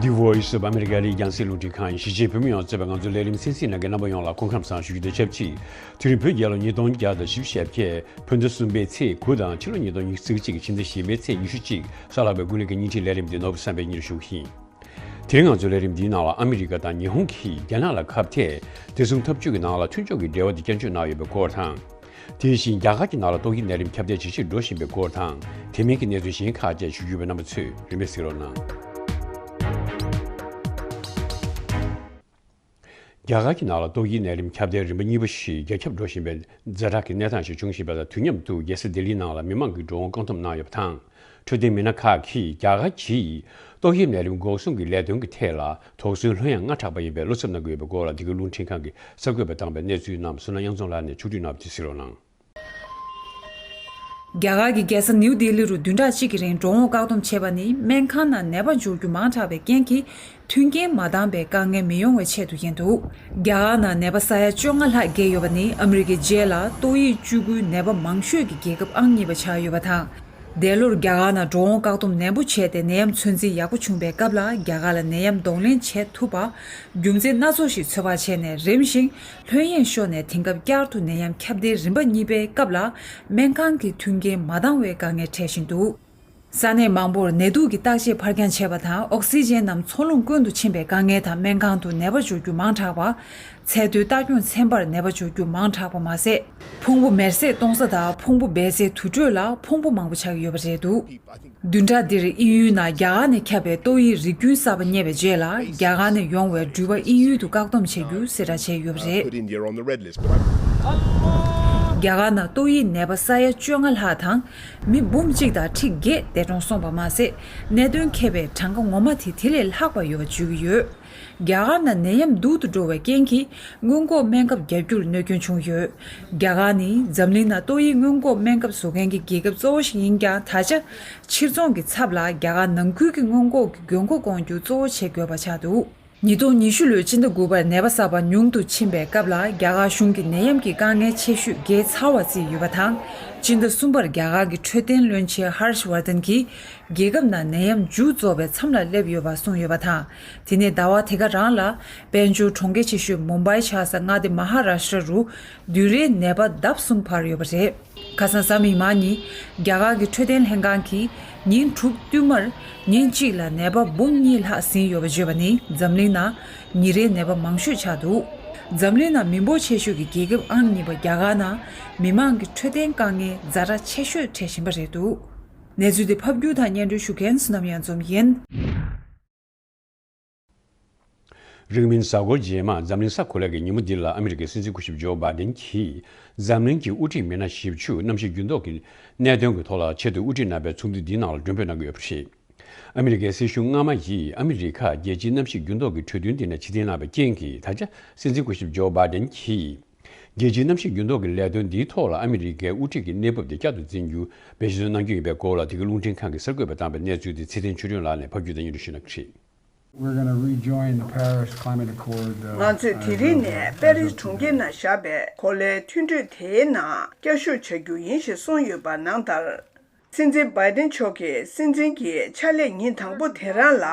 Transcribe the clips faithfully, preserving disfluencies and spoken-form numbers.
The Voice of America ལས་རྒྱང་སྲིང་རླུང་འཕྲིན་ཁང་ཡིན། གཞིས་བྱེས་བོད་མི་ཡོངས་གཙོས་པའི་ང་ཚོའི་ལས་རིམ་གསན་གཟིགས་གནང་མཁན་རྣམ་པ་ཡོངས་ལ་སྐུ་ཁམས་བཟང་ཞུ་རྒྱུ་དང་ཆབས་ཅིག་དེ་རིང་བོད་རྒྱལ་ལོ་ཉིས་སྟོང་བརྒྱ་དང་བཞི་བཅུ་ཞེ་བརྒྱད། བོད་ཟླ་གསུམ་པའི་ཚེས་དགུ་དང་ཕྱི་ལོ་ཉིས་སྟོང་ཉི་ཤུ་རྩ་གཅིག་གི་ཕྱི་ཟླ་བཞི་པའི་ཚེས་ཉི་ཤུ་གཅིག་གཟའ་ལྷག་པའི་ཀུན་གླེང་གི་བརྙན་འཕྲིན་ལས་རིམ་འདི་ནོར་བུ་བསམ་འཕེལ་གཉིས་ལ་ཞུ་གི་ཡིན། དེ་རིང་ང་ཚོའི་ལས་རིམ་འདིའི་ནང་ལ་ཨ་མི་རི་ཀ་དང་ཉི་ཧོང་གིས་རྒྱ་ནག་ལ་ཁ་གཏད་བདེ་སྲུང་འཐབ་ཇུས་ཀྱི་ནང་ལ་མཐུན་ཕྱོགས་ཀྱི་འབྲེལ་བ་དེ་བསྐྱར་བཅོས་གནང་ཡོད་པའི་སྐོར་དང་། དེ་བཞིན་རྒྱ་གར་གྱི་ནང་ལ་ཏོག་དབྱིབས་ནད་རིམས་ཁྱབ་གདལ་ཇེ་ཆེར་འགྲོ་བཞིན་པའི་སྐོར་དང་། དེ་མིན་གྱི་གནས་ཚུལ་གཞན་ཁག་བཅས་ཞུ་རྒྱུ་བའི་རྣམ་པ་ཚོས་རིན་མེད་གཟིགས་རོགས་གནང་། རྒྱ་གར་གྱི་ནང་ལ་ཏོག་དབྱིབས་ནད་རིམས་ཁྱབ་གདལ་རིམ་པ་གཉིས་པ་ཞིག་རྒྱ་ཁྱབ་འགྲོ་བཞིན་པའི་ཛ་དྲག་གི་གནས་སྟངས་ཤིག་འབྱུང་བཞིན་པ་དང་། དུས་མཉམ་དུ་རྒྱལ་ས་ལྡི་ལིའི་ནང་ལ་མི་མང་གིས་འགྲོ་འོང་བཀག་སྡོམ་གནང་ཡོད་པ་དང་། འཕྲོད་བསྟེན་མི་སྣ་ཁག་གིས་རྒྱ་གར་གྱིས་ཏོག་དབྱིབས་ནད་རིམས་འགོག་སྲུང་གི་ལས་དོན་གྱི་ཐད་ལ་དོགས་ཟོན་ལྷོད་ཡངས་སྔ་དྲགས་པ་ཡིན་པའི་བློ་འཚབ་གནང་གི་ཡོད་པའི་སྐོར་ལ། འདི་གའི་རླུང་འཕྲིན་ཁང་གིས་གསར་འགོད་པར་བཏང་པའི་གནས་ཚུལ་རྣམས་བསོད་ནམས་དབྱངས་འཛོམས་ལགས་ནས་ཕྱོགས་བསྒྲིགས་གནང་བ་དེ་གཟིགས་རོགས་གནང་། རྒྱ་གར་གྱི་རྒྱལ་ས་ནིའུ་ལྡི་ལི་རུ་བདུན་ཕྲག་གཅིག་གི་རིང་འགྲོ་འོང་བཀག་སྡོམ་བྱས་པ་ནི། སྨན་ཁང་ནང་ནད་པ་འབྱོར་རྒྱུ་མང་དྲགས་པའི་རྐྱེན་གྱིས། མཐུན་རྐྱེན་མ་འདང་བའི་དཀའ་ངལ་མི་ཡོང་བའི་ཆེད་དུ་ཡིན་འདུག་རྒྱ་གར་ནང་ནད་པ་ས་ཡ་བཅོ་ལྔ་ལྷག་བརྒལ་ཡོད་པ་ནི། ཨ་མི་རི་ཀའི་རྗེས་ལ་ཏོག་དབྱིབས་བཅུ་དགུའི་ནད་པ་མང་ཤོས་ཀྱི་རྒྱལ་ཁབ་ཨང་གཉིས་པ་ཆགས་ཡོད་པ་དང་། འདས་ལོར་རྒྱ་གར་ནང་འགྲོ་འོང་བཀག་སྡོམ་ནན་པོ་བྱས་ཏེ། ནད་ཡམས་ཚོད་འཛིན་ཡག་པོ་བྱུང་བའི་སྐབས་ལ། རྒྱ་གར་ལ་ནད་ཡམས་གདོང་ལེན་བྱེད་ཐུབ་པར་རྒྱུ་མཚན་སྣ་ཚོགས་ཤིག་ཚོད་དཔག་བྱས་ནས། རིམ་བཞིན་ལྷོད་གཡེང་ཤོར་ནས། དེང་སྐབས་བསྐྱར་དུ་ནད་ཡམས་ཁྱབ་གདལ་རིམ་པ་གཉིས་པའི་སྐབས་ལ། སྨན་ཁང་གི་མཐུན་རྐྱེན་མ་འདང་བའི་དཀའ་ངལ་འཕྲད་བཞིན་འདུག་ས་གནས་མང་པོར་ནད་དུག་གི་བརྟག་དཔྱད་ཕར་འགྱངས་བྱས་པ་དང་། ཨོག་སི་ཇན་རྣམས་འཚོ་རླུང་ཀུན་ཏུ་ཕྱིན་པའི་དཀའ་ངལ་དང་། སྨན་ཁང་དུ་ནད་པ་འབྱོར་རྒྱུ་མང་དྲགས་པ། ཚད་མཐོའི་ལྟ་སྐྱོང་ཚན་པར་ནད་པ་འབྱོར་རྒྱུ་མང་དྲགས་པ་མ་ཟད། ཕུང་པོ་མེར་སྲེག་གཏོང་ས་དང་ཕུང་པོ་སྦས་སའི་དུར་ཁྲོད་ལ་ཕུང་པོ་མང་པོ་ཆགས་ཀྱི་ཡོད་པ་རེད་འདུག་བདུན་ཕྲག་འདིར་དབྱིན་ཡུལ་ནང་རྒྱ་གར་ནས་ཁྱབ་པའི་ཏོག་དབྱིབས་རིགས་རྒྱུན་གསར་པ་རྙེད་པའི་རྗེས་ལ། རྒྱ་གར་ནས་ཡོང་བའི་འགྲུལ་པ་དབྱིན་ཡུལ་དུ་བཀག་སྡོམ་བྱེད་རྒྱུ་གསལ་བསྒྲགས་བྱས་ཡོད་པ་རེད། རྒྱ་གར་ནང་ཏོག་དབྱིབས་ནད་པ་ས་ཡ་བཅོ་ལྔ་ལྷག་དང་། མི་འབུམ་གཅིག་དང་ཁྲི་བརྒྱད་འདས་གྲོངས་སོང་བ་མ་ཟད། ནད་གདོན་ཁྱབ་པའི་གྲངས་ཀ་ངོ་མ་དེ་དེ་ལས་ལྷག་པ་ཡོད་པ་བརྗོད་ཀྱི་ཡོད། རྒྱ་གར་ནང་ནད་ཡམས་སྡུག་ཏུ་འགྲོ་བའི་རྐྱེན་གྱིས། སྔོན་འགོག་སྨན་ཁབ་བརྒྱབ་རྒྱུར་གནོད་སྐྱོན་བྱུང་ཡོད། རྒྱ་གར་ནི་འཛམ་གླིང་ནང་ཏོག་དབྱིབས་སྔོན་འགོག་སྨན་ཁབ་བཟོ་མཁན་གྱི་རྒྱལ་ཁབ་གཙོ་བོ་ཞིག་ཡིན་ཀྱང་། ད་ཆ་ཕྱིར་ཚོང་གི་ཚབ་ལ་རྒྱ་གར་ནང་ཁུལ་གྱི་སྔོན་འགོག་གི་དགོས་མཁོ་སྐོང་རྒྱུ་གཙོ་བོ་བྱེད་དགོས་པ་ཆགས་འདུག་ཉིས་སྟོང་ཉི་ཤུ་ལོའི་སྤྱི་ཟླ་དགུ་པར་ནད་པ་གསར་པ་ཉུང་དུ་ཕྱིན་པའི་སྐབས་ལ། རྒྱ་གར་གཞུང་གིས་ནད་ཡམས་ཀྱི་དཀའ་ངལ་ཆེ་ཤོས་བརྒལ་ཚར་བ་བརྩིས་ཡོད་པ་དང་། སྤྱི་ཟླ་གསུམ་པར་རྒྱ་གར་གྱི་འཕྲོད་བསྟེན་བློན་ཆེན་ཧར་ཤ་ཝར་དན་གྱིས། རྒྱལ་ཁབ་ནང་ནད་ཡམས་མཇུག་རྫོགས་པའི་མཚམས་ལ་སླེབས་ཡོད་པ་གསུངས་ཡོད་པ་དང་། དེ་ནས་ཟླ་བ་དེ་ག་རང་ལ། དཔལ་འབྱོར་གྲོང་ཁྱེར་ཆེ་ཤོས་མུམ་བྷའི་ཆགས་ས་མངའ་སྡེ་མ་ཧ་ར་ཤྲ་རུ། བདུན་རེའི་ནད་པ་ལྡབ་གསུམ་འཕར་ཡོད་པ་རེད། ཁ་སང་གཟའ་མིག་དམར་ཉིན། རྒྱ་གར་གྱི་འཕྲོད་བསྟེན་ལྷན་ཁང་གིས། ཉིན་དྲུག་བསྟུད་མར། ཉིན་གཅིག་ལ་ནད་པ་འབུམ་གཉིས་ལྷག་ཟིན་ཡོད་པ་བརྗོད་པ་ནི། འཛམ་གླིང་ནང་ཉིན་རེའི་ནད་པ་མང་ཤོས་ཆགས་འདུག་འཛམ་གླིང་ནང་མི་འབོར་ཆེ་ཤོས་ཀྱི་རྒྱལ་ཁབ་ཨང་གཉིས་པ་རྒྱ་གར་ནང་། མི་མང་གི་འཕྲོད་བསྟེན་དཀའ་ངལ་ཛ་དྲག་ཆེ་ཤོས་འཕྲད་བཞིན་པ་རེད་འདུག་གནས་ཚུལ་དེ་ཕབ་སྒྱུར་དང་སྙན་སྒྲོན་ཞུ་མཁན་བསོད་ནམས་གཡང་འཛོམས་ཡིན། རིང་མིན་གཟའ་འཁོར་རྗེས་མ་འཛམ་གླིང་ས་གོ་ལའི་ཉིན་མོ་འདི་ལ། ཨ་མི་རི་ཀའི་སྲིད་འཛིན་སྐུ་ཞབས་ཇོ་བྷའི་ཌེན་གྱིས། འཛམ་གླིང་གི་དབུ་ཁྲིད་མི་སྣ་བཞི་བཅུ་གནམ་གཤིས་འགྱུར་ལྡོག་གི་གནད་དོན་གྱི་ཐོག་ལ་ཆེད་དུ་དབུ་ཁྲིད་གནང་བའི་ཚོགས་འདུ་འདིའི་ནང་ལ་མགྲོན་འབོད་གནང་གི་ཡོད་པ་རེད། ཨ་མི་རི་ཀའི་སྲིད་གཞུང་སྔ་མ་ཡིས། ཨ་མི་རི་ཀ་རྒྱལ་སྤྱིའི་གནམ་གཤིས་འགྱུར་ལྡོག་གི་གྲོས་མཐུན་དེ་ནས་ཕྱིར་འཐེན་གནང་བའི་རྐྱེན་གྱིས། ད་ཆ་སྲིད་འཛིན་སྐུ་ཞབས་ཇོ་བྷའི་ཌེན་གྱིས། རྒྱལ་སྤྱིའི་གནམ་གཤིས་འགྱུར་ལྡོག་གི་ལས་དོན་འདིའི་ཐོག་ལ། ཨ་མི་རི་ཀའི་དབུ་ཁྲིད་ཀྱི་གནས་བབ་དེ་བསྐྱར་དུ་འཛིན་རྒྱུ་འབད་བརྩོན་གནང་རྒྱུ་ཡིན་པའི་སྐོར་ལ། འདི་གའི་རླུང་འཕྲིན་ཁང་གིས་གསར་འགོད་པར་བཏང་བའི་གནས་ཚུལ་དེ་ཚེ་བརྟན་ཆོས་སྒྲོན་ལགས་ནས་ཕབ་སྒྱུར་དང་སྙན་སྒྲོན་ཞུ་གནང་གི་རེད། We're gonna rejoin the Paris Climate Accord, uh, ང་ཚོས་དེ་རིང་ནས་པེ་རིས་གྲོང་ཁྱེར་ནང་བཞག་པའི་གོ་ལའི་མཐུན་གྲོས་དེའི་ནང་བསྐྱར་ཞུགས་བྱ་རྒྱུ་ཡིན་ཞེས་གསུངས་ཡོད་པ་ནང་ལྟར། སྲིད་འཛིན་བྷའི་ཏིན་མཆོག་གིས་སྲིད་འཛིན་གྱི་ཕྱག་ལས་ཉིན་དང་པོ་དེ་རང་ལ།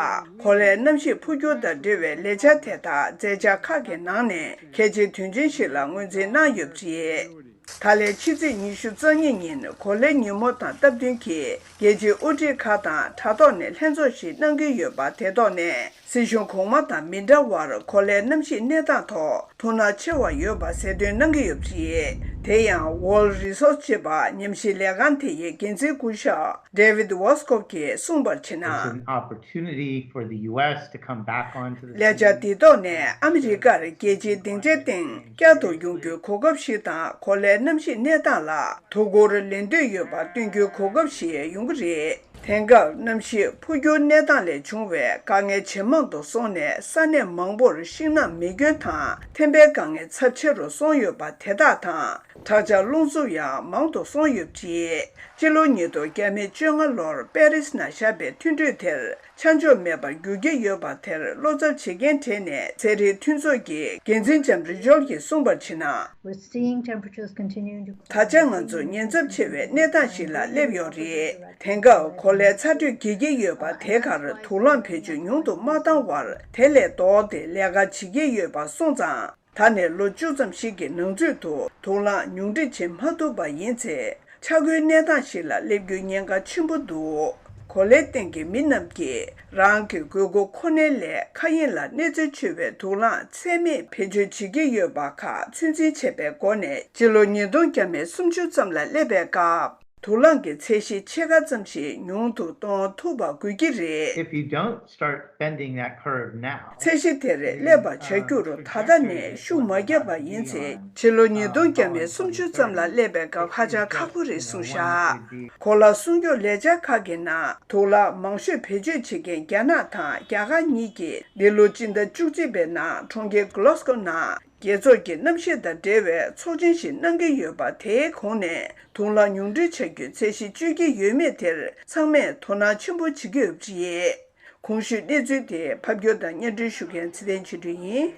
གོ་ལའི་གནམ་གཤིས་འཕོ་འགྱུར་དང་འབྲེལ་བའི་ལས་འཆར་དེ་དག་མཛད་འཆར་ཁག་གི་ནང་ནས་གལ་ཆེའི་དོན་ཆེན་ཞིག་ལ་ངོས་འཛིན་གནང་ཡོད་པ་རེད། ད་ལན་ཕྱི་ཚེས་ཉི་ཤུ་རྩ་གཉིས་ཉིན་གོ་ལའི་ཉིན་མོ་དང་སྟབས་བསྟུན་གྱིས། རྒྱལ་སྤྱིའི་དབུ་ཁྲིད་ཁག་དང་དྲ་ཐོག་ནས་ལྷན་ཚོགས་ཤིག་གནང་གི་ཡོད་པ་དེ་ཐོག་ནས། སྲིད་གཞུང་གོང་མ་དང་མི་འདྲ་བར་གོ་ལའི་གནམ་གཤིས་གནས་སྟངས་ཐོག་ཐུགས་སྣང་ཆེ་བ་ཡོད་པ་གསལ་སྟོན་གནང་གི་ཡོད་པ་རེད། དེ་ཡང་World Resources ཅེས་པ་ཉམས་ཞིབ་ལས་ཁང་དེ་ཡི་འགན་འཛིན་སྐུ་ཞབས་David Westcott གྱིས་གསུངས་པར་བྱས་ན། It's an opportunity for the U S to come back onto the ལས་འཆར་འདིའི་ཐོག་ནས་ཨ་མི་རི་ཀར་རྒྱལ་སྤྱིའི་སྡིངས་ཆའི་སྟེང་བསྐྱར་དུ་ཡོང་རྒྱུའི་གོ་སྐབས་ཤིག་དང་། གོ་ལའི་གནམ་གཤིས་གནས་སྟངས་ལ་དོ་ཁུར་ལེན་འདོད་ཡོད་པ་སྟོན་རྒྱུའི་གོ་སྐབས་ཤིག་ཡོང་གི་རེད། དེང་སྐབས་གནམ་གཤིས་འཕོ་འགྱུར་གནས་སྟངས་ལས་བྱུང་བའི་དཀའ་ངལ་ཇེ་མང་དུ་སོང་ནས། ས་གནས་མང་པོར་ཤིང་ནགས་མེ་སྐྱོན་དང་ཐན་པའི་དཀའ་ངལ་ཚབས་ཆེ་རུ་སོང་ཡོད་པ་དེ་དག་དང་། དྲག་ཆར་རླུང་འཚུབ་ཡང་མང་དུ་སོང་ཡོད་པ་རེད། སྤྱི་ལོ་ཉིས་སྟོང་བརྒྱ་མེད་བཅོ་ལྔ་ལོར་པེ་རིས་ནང་བཞག་པའི་མཐུན་གྲོས་དེར་ཆ་འཇོག་མེད་པར་འགྱུར་གྱི་ཡོད་པ་དེར་བློ་འཚབ་བྱེད་མཁན་གྲས་ནས་ཚན་རིག་མཐུན་ཚོགས་ཀྱི་འགན་འཛིན་ལྕམ་རི་ཇོལ་གྱིས་གསུངས་པར་བྱས་ན། We're seeing temperatures continuing to ད་ཆ་ང་ཚོ་ཉེན་ཚབས་ཆེ་བའི་གནས་སྟངས་ཤིག་ལ་སླེབས་ཡོད་རེད། དེང་སྐབས་གོ་ལའི་ཚ་དྲོད་འགྱེལ་གྱི་ཡོད་པ་དེ་གར་དུག་རླངས་བེད་སྤྱོད་ཉུང་དུ་མ་བཏང་བར་དེ་ལས་ལྡོག་སྟེ་ལས་ཀ་བྱེད་ཀྱི་ཡོད་པ་སོང་ཙང་། ད་ནས་ལོ་བཅུ་ཙམ་ཞིག་གི་ནང་ཚུད་དུ་དུག་རླངས་ཉུང་འཕྲི་བྱེད་མ་ཐུབ་པ་ཡིན་ཚེ། ཆ་བགོས་གནས་སྟངས་ཤིག་ལ་སླེབས་རྒྱུའི་ཉེན་ཁ་ཆེན་པོ་འདུག་གོ་ལའི་སྟེང་གི་མི་རྣམས་ཀྱིས་རང་གི་དགོས་མཁོ་ཁོ་ནའི་ལས་མཁའ་དབྱིངས་ལ་གནོད་འཚེ་ཆེ་བའི་དུག་རླངས་ཚད་མེད་བེད་སྤྱོད་བྱེད་ཀྱི་ཡོད་པ་ཁག་ཚོད་འཛིན་བྱས་པའི་སྒོ་ནས་སྤྱི་ལོ་ཉིས་སྟོང་བརྒྱ་མེད་སུམ་ཅུ་ཙམ་ལ་སླེབས་པའི་སྐབས། དུག་རླངས་ཀྱི་ཚད་གཞི་ཕྱེད་ཀ་ཙམ་ཞིག་ཉུང་དུ་གཏོང་ཐུབ་པ་དགོས་ཀྱི་རེད། If you don't start bending that curve now, ཚད་གཞི་དེར་སླེབས་པ་བྱ་རྒྱུར་ད་ལྟ་ནས་ཤུགས་མ་བརྒྱབ་པ་ཡིན་ཚེ། ཕྱི་ལོ་ཉིས་སྟོང་བརྒྱ་མེད་སུམ་ཅུ་ཙམ་ལ་སླེབས་པའི་སྐབས་ཧ་ཅང་ཁག་པོ་རེད་གསུངས་བཞག་གོ་ལ་སྲུང་སྐྱོབ་ལས་འཆར་ཁག་གི་ནང་དུག་རླངས་མང་ཤོས་བེད་སྤྱོད་བྱེད་མཁན་རྒྱ་ནག་དང་རྒྱ་གར་གཉིས་ཀྱིས་འདི་ལོ་སྤྱི་ཟླ་བཅུ་གཅིག་པའི་ནང་གྲོང་ཁྱེར་Glasgow་ནང་རྒྱལ་ཚོགས་ཀྱི་གནམ་གཤིས་དང་འབྲེལ་བའི་ཚོགས་ཆེན་ཞིག་གནང་གི་ཡོད་པ། དེའི་གོང་ནས་དུག་རླངས་ཉུང་འཕྲི་བྱ་རྒྱུའི་ཚད་གཞི་གཅོད་ཀྱི་ཡོད་མེད་དེར་ཚང་མས་དོ་སྣང་ཆེན་པོ་བྱེད་ཀྱི་ཡོད་པ་རེད། གོང་ཞུས་གནས་ཚུལ་དེ་ཕབ་སྒྱུར་དང་སྙན་སྒྲོན་ཞུ་མཁན་ཚེ་བརྟན་ཆོས་སྒྲོན་ཡིན།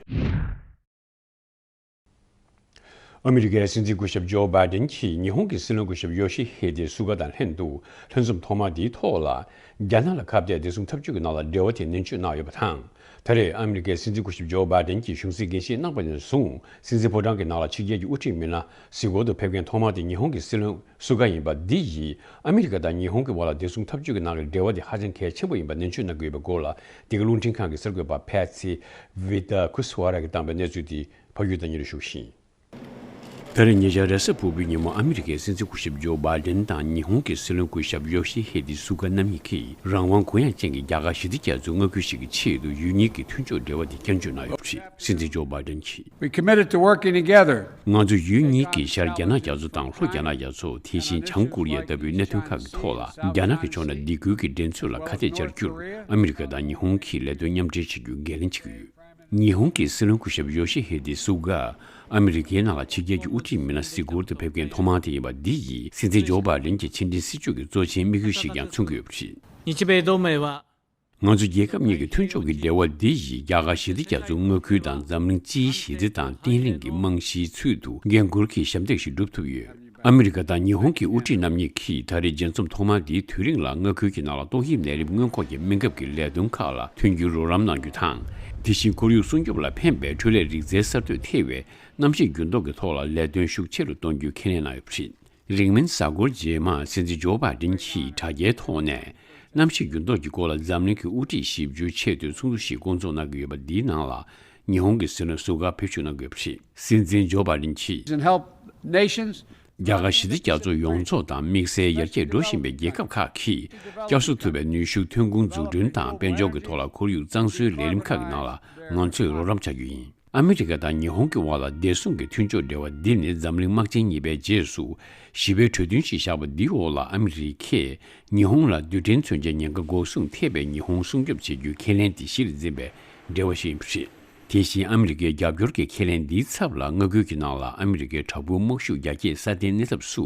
ཨ་མི་རི་ཀའི་སྲིད་འཛིན་སྐུ་ཞབས་ཇོ་བྷའི་ཌེན་གྱིས་ཉི་ཧོང་གི་སྲིད་བློན་སྐུ་ཞབས་ཡོ་ཤི་ཧི་ཌེ་སུ་ག་དང་ལྷན་དུ་ལྷན་འཛོམས་ཐོག་མ་དེའི་ཐོག་ལ། རྒྱ་ནག་ལ་ཁ་གཏད་བདེ་སྲུང་འཐབ་ཇུས་ཀྱི་ནང་ལ་འབྲེལ་བ་དེ་ནན་བརྗོད་གནང་ཡོད་པ་དང་། ད་རེས་ཨ་མི་རི་ཀའི་སྲིད་འཛིན་སྐུ་ཞབས་ཇོ་བྷའི་ཌེན་གྱིས་གཞུང་སྲིད་འགན་བཞེས་གནང་པ་ནས་བཟུང་། སྲིད་འཛིན་ཕོ་བྲང་གི་ནང་ལ་ཕྱི་རྒྱལ་གྱི་དབུ་ཁྲིད་མི་སྣ་གཟིགས་སྐོར་དུ་ཕེབས་མཁན་ཐོག་མ་དེ་ཉི་ཧོང་གི་སྲིད་བློན་སུ་ག་ཡིན་པ་འདི་ཡིས། ཨ་མི་རི་ཀ་དང་ཉི་ཧོང་གི་བར་ལ་བདེ་སྲུང་འཐབ་ཇུས་ཀྱི་ནང་གི་འབྲེལ་བ་དེ་ཧ་ཅང་གལ་ཆེན་པོ་ཡིན་པ་ནན་བརྗོད་གནང་གི་ཡོད་པའི་སྐོར་ལ། འདི་ག་རླུང་འཕྲིན་ཁང་གི་གསར་འགོད་པ་ཕེ་ཚི་ཝི་ཏཱ་ཁུ་སི་ཝ་ར་གིས་བཏང་པའི་གནས་ཚུལ་དེ་ཕབ་སྒྱུར་དང་སྙན་སྒྲོན་ཞུ་བཞིན། ད་རེས་ཉེ་ཆར་རེས་གཟའ་ཕུར་བུའི་ཉིན་མོ་ཨ་མི་རི་ཀའི་སྲིད་འཛིན་སྐུ་ཞབས་ཇོ་བྷའི་ཌེན་དང་ཉི་ཧོང་གི་སྲིད་བློན་སྐུ་ཞབས་ཡོ་ཤི་ཧི་ཌི་སུ་ག་རྣམ་གཉིས་ཀྱིས་རང་དབང་གུ་ཡངས་ཅན་གྱི་རྒྱ་གར་ཞི་བདེ་རྒྱ་མཚོའི་མངའ་ཁུལ་ཞིག་གི་ཆེད་དུ་ཡུལ་གཉིས་ཀྱི་མཐུན་ཕྱོགས་འབྲེལ་བ་དེ་བསྐྱར་བརྗོད་གནང་ཡོད་པ་རེད། སྲིད་འཛིན་ཇོ་བྷའི་ཌེན་གྱིས། We committed to working together. ང་ཚོ་ཡུལ་གཉིས་ཀྱིས་ཤར་རྒྱ་ནག་རྒྱ་མཚོ་དང་ལྷོ་རྒྱ་ནག་རྒྱ་མཚོ། དེ་བཞིན་བྱང་ཀོ་རི་ཡ་ལྟ་བུའི་གནད་དོན་ཁག་གི་ཐོག་ལ་རྒྱ་ནག་གི་ཕྱོགས་ནས་སྡིགས་སྐུལ་གྱི་འགྲན་རྩོད་ལ་ཁ་གཏད་བཅར་རྒྱུར་ཨ་མི་རི་ཀ་དང་ཉི་ཧོང་གིས་ལས་དོན་མཉམ་འབྲེལ་བྱེད་རྒྱུའི་འགན་ལེན་བྱེད་ཀྱི་ཡོད། ཉི་ཧོང་གི་སྲིད་བློན་སྐུ་ཞབས་ཡོ་ཤི་ཧི་ཌི་སུ་ག་ཨ་མི་རི་ཀའི་ནང་ལ་ཕྱི་རྒྱལ་གྱི་དབུ་ཁྲིད་མི་སྣ་གཟིགས་སྐོར་དུ་ཕེབས་མཁན་ཐོག་མ་དེ་ཡིན་པ་འདི་ཡིས་སྲིད་འཛིན་ཇོ་བྷའི་ཌེན་གྱི་ཕྱི་འབྲེལ་སྲིད་ཇུས་ཀྱི་གཙོ་ཆེའི་དམིགས་ཡུལ་ཞིག་ཀྱང་མཚོན་གྱི་ཡོད་པ་རེད། 日米同盟は ང་ཚོ་རྒྱལ་ཁབ་གཉིས་ཀྱི་མཐུན་ཕྱོགས་ཀྱི་འབྲེལ་བ་འདི་ཡིས་རྒྱ་གར་ཞི་བདེ་རྒྱ་མཚོའི་མངའ་ཁུལ་དང་འཛམ་གླིང་སྤྱིའི་ཞི་བདེ་དང་བརྟན་ལྷིང་གི་རྨང་གཞིའི་ཚུལ་དུ་འགན་འཁུར་གྱི་ཞབས་འདེགས་ཤིག་སྒྲུབ་ཐུབ་ཡོད། ཨ་མི་རི་ཀ་དང་ཉི་ཧོང་གི་དབུ་ཁྲིད་རྣམ་གཉིས་ཀྱིས་ད་རེས་མཇལ་འཛོམས་ཐོག་མ་འདིའི་དུས་རིང་ལ་མངའ་ཁུལ་གྱི་ནང་ལ་ཏོག་དབྱིབས་ནད་རིམས་སྔོན་འགོག་གི་སྨན་ཁབ་ཀྱི་ལས་དོན་ཁག་ལ་མཐུན་འགྱུར་རོགས་རམ་གནང་རྒྱུ་དང་། དེ་བཞིན་ཁོར་ཡུག་སྲུང་སྐྱོབ་ལ་ཕན་པའི་འཕྲུལ་ལས་རིག་རྩལ་གསར་གཏོད་ཐེ་བའི་གནམ་གཤིས་འགྱུར་ལྡོག་གི་ཐོག་ལ་ལས་དོན་ཤུགས་ཆེ་རུ་གཏོང་རྒྱུའི་ཁས་ལེན་གནང་ཡོད་པ་རེད། རིང་མིན་གཟའ་འཁོར་རྗེས་མ་སྲིད་འཛིན་ཇོ་བྷའི་ཌེན་གྱིས་དྲ་རྒྱའི་ཐོག་ནས་གནམ་གཤིས་འགྱུར་ལྡོག་གི་སྐོར་ལ་འཛམ་གླིང་གི་དབུ་ཁྲིད་ཞིབ་འཇུག་ཆེད་དུ་ཚོགས་འདུ་ཞིག་བསྐོང་ཚོགས་གནང་གི་ཡོད་པ་འདིའི་ནང་ལ་ཉི་ཧོང་གི་སྲིད་བློན་སུ་ག་ཕེབས་ཞུགས་གནང་གི་ཡོད་པ་རེད། སྲིད་འཛིན་ཇོ་བྷའི་ཌེན་གྱིས། And help nations. རྒྱ་གར་ཞི་བདེ་རྒྱ་མཚོ་ཡོངས་རྫོགས་དང་དམིགས་བསལ་ཡར་རྒྱས་འགྲོ་བཞིན་པའི་རྒྱལ་ཁབ་ཁག་གིས་བསྐྱར་གསོ་ཐུབ་པའི་ནུས་ཤུགས་ཐོན་ཁུངས་འཛུགས་སྐྲུན་དང་དཔལ་འབྱོར་གྱི་ཐོག་ལ་ཁོར་ཡུག་གཙང་བཟོའི་ལས་རིམ་ཁག་གི་ནང་ལ་ང་ཚོས་རོགས་རམ་བྱ་རྒྱུ་ཡིན། ཨ་མི་རི་ཀ་དང་ཉི་ཧོང་གི་དབར་ལ་བདེ་སྲུང་གི་མཐུན་ཕྱོགས་འབྲེལ་བ་འདི་ནི་འཛམ་གླིང་དམག་ཆེན་གཉིས་པའི་རྗེས་སུ་ཞི་བའི་གྲོས་མཐུན་ཞིག་བཞག་པ་འདིའི་འོག་ལ་ཨ་མི་རི་ཀས་ཉི་ཧོང་ལ་རྡུལ་ཕྲན་མཚོན་ཆའི་ཉེན་ཁ་འགོག་སྲུང་ཐེ་བའི་ཉི་ཧོང་སྲུང་སྐྱོབ་བྱེད་རྒྱུའི་ཁས་ལེན་དེ་གཞི་ལ་འཛིན་པའི་འབྲེལ་བ་ཞིག་ཡིན་པ་རེད། དེ་བཞིན་ཨ་མི་རི་ཀའི་རྒྱབ་སྐྱོར་གྱི་ཁས་ལེན་འདིའི་ཚབ་ལ་མངའ་ཁུལ་གྱི་ནང་ལ་ཨ་མི་རི་ཀའི་དྲག་པོའི་དམག་ཤུགས་རྒྱ་སྐྱེད་སྲ་བརྟན་གནས་ཐབས་སུ་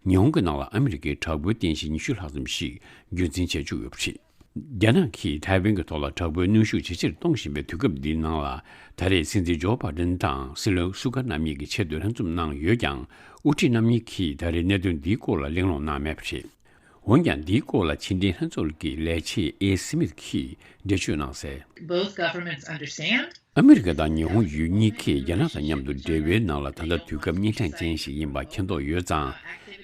ཉི་ཧོང་གི་ནང་ལ་ཨ་མི་རི་ཀའི་དྲག་པོའི་རྟེན་གཞི་ཉི་ཤུ་ལྷག་ཙམ་ཞིག་རྒྱུན་འཛིན་བྱེད་བཅུག་ཡོད་པ་རེད། རྒྱ་ནག་གིས་ཐའེ་ཝན་གྱི་ཐོག་ལ་དྲག་པོའི་གནོན་ཤུགས་ཇེ་ཆེར་གཏོང་བཞིན་པའི་དུས་སྐབས་འདིའི་ནང་ལ། ད་རེས་སྲིད་འཛིན་ཇོ་བྷའི་ཌེན་དང་སྲིད་བློན་སུ་ག་རྣམ་གཉིས་ཀྱི་ཆེད་དུ་ལྷན་འཛོམས་གནང་ཡོད་ཀྱང་། དབུ་ཁྲིད་རྣམ་གཉིས་ཀྱིས་ད་རེས་གནད་དོན་འདིའི་སྐོར་ལ་གླེང་སློང་གནང་མེད་པ་རེད། འོན་ཀྱང་། འདིའི་སྐོར་ལ་ཕྱི་འབྲེལ་ལྷན་ཚོགས་ཀྱི་ལས་བྱེད་ཨེ་སི་མིད་ཀྱིས་འགྲེལ་བརྗོད་གནང་གསལ། Both governments understand. ཨ་མི་རི་ཀ་དང་ཉི་ཧོང་ཡུལ་གཉིས་ཀས་རྒྱ་ནག་དང་མཉམ་དུ་འབྲེལ་བའི་ནང་ལ་ད་ལྟ་དུས་སྐབས་གཉན་འཕྲང་ཅན་ཞིག་ཡིན་པ་མཁྱེན་རྟོགས་ཡོད་ཙང་།